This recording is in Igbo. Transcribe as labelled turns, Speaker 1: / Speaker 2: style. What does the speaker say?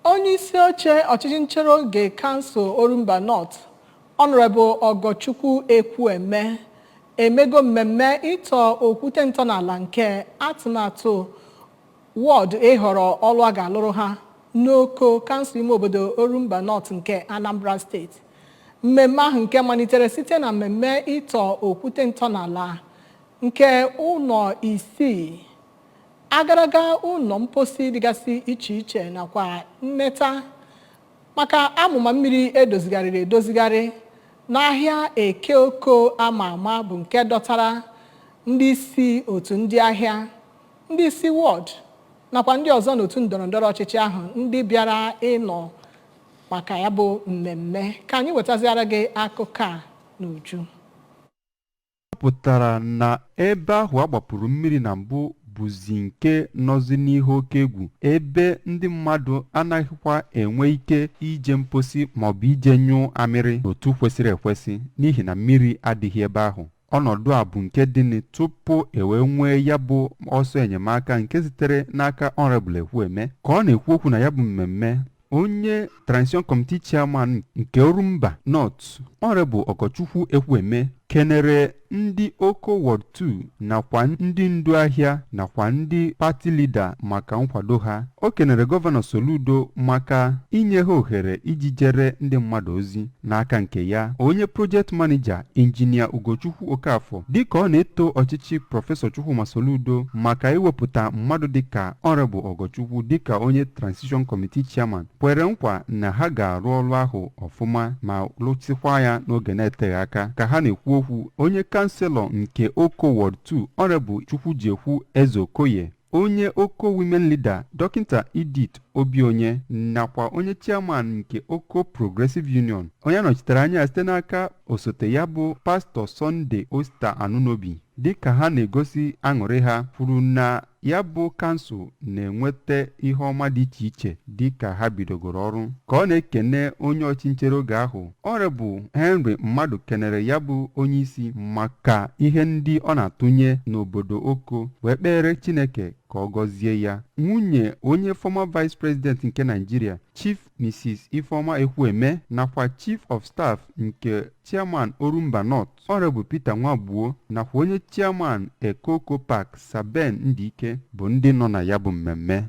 Speaker 1: Onye isi oche ọchịchị nchere oge kansụl Orumba North, Honorable Ọgọchukwu Ekwueme, emego mmemme ịtọ okwute ntọala nke atụmatụ wọọdụ ịhọrọ ọlụ a ga-alụrụ ha n'Oko, kansụl ime obodo Orumba North nke Anambra Steeti. Mmemme ahụ nke malitere site na mmemme ịtọ okwute ntọala nke ụlọ isii, agaraga ụlọ mposi dịgasị iche iche nakwa nneta maka amụma mmiri edozigharịrị edozigharị n'ahịa Eke Oko ama ama, bụ nke dọtara ndị isi otu ndị ahịa, ndị isi wọd nakwa ndị ọzọ n'otu ndọrọ ndọrọ ọchịchị ahụ ndị bịara ịnọ maka ya bụ mmemme. Ka anyị wetaziara gị akụkọ a n'uju.
Speaker 2: Ọ pụtara na ebe ahụ a gbapụrụ mmiri na mbụ bụzi nke nọzi n'ihe oke egwu, ebe ndị mmadụ anaghịkwa enwe ike ije mposi maọbụ ije nyụọ amịrị n'otu kwesịrị ekwesị n'ihi na mmiri adịghị ebe ahụ. Ọnọdụ a bụ nke dịnị tupu e wee nwee ya bụ ọsọ enyemaka nke sitere n'aka Honorable Ekwueme. Ka ọ na-ekwu okwu na ya bụ mmemme, onye Transition Committee Chairman nke Orumba North, Honorable Ọgọchukwu Ekwueme, kenere ndị Oko Ward 2 nakwa ndị ndu ahịa nakwa ndị party leader maka nkwado ha. O kenere Gọvanọ Soludo maka inye ha ohere iji jere ndị mmadụ ozi. N'aka nke ya, onye project manager, Injinia Ugochukwu Okafọ, dịka ọ na-eto ọchịchị Prọfesọ Chukwuma Soludo maka iwepụta mmadụ dịka Honorable Ọgọchukwu dịka onye Transition Committee Chairman, kwere nkwa na ha ga-arụ ọrụ ahụ ọfụma ma lụsịkwa ya n'oge na-eteghị aka. Ka ha na-ekwu okwu, onye kanselọ nke Oko Ward 2, Honorable Chukwujiekwu Eze Okoye, onye Oko Women Leader, Dọkịta Edith Obionye, nakwa onye chairman nke Oko Progressive Union, onye nọchitere anya site n'aka osote ya bụ Pastọ Sunday Oster Anunobi, dịka ha na-egosi aṅụrị ha, kwuru na ya bụ kansụl na-enweta ihe ọma dị iche iche dịka ha bidogoro ọrụ. Ka ọ na-ekene onye ọchịnchere oge ahụ, Honorable Henry Mmadụ kenere ya bụ onye isi maka ihe ndị ọ na-atụnye n'obodo Oko, wee kpere Chineke ka ọ gọzie ya. Nwunye onye former vice president nke Nigeria, Chief Mrs. Ifeoma Ekwueme, nakwa Chief of Staff nke Chairman Orumba North, Honorable Peter Nwagbuo, nakwa onye Chairman Ekoko Park, Saben Ndike, bụ ndị nọ na ya bụ mmemme.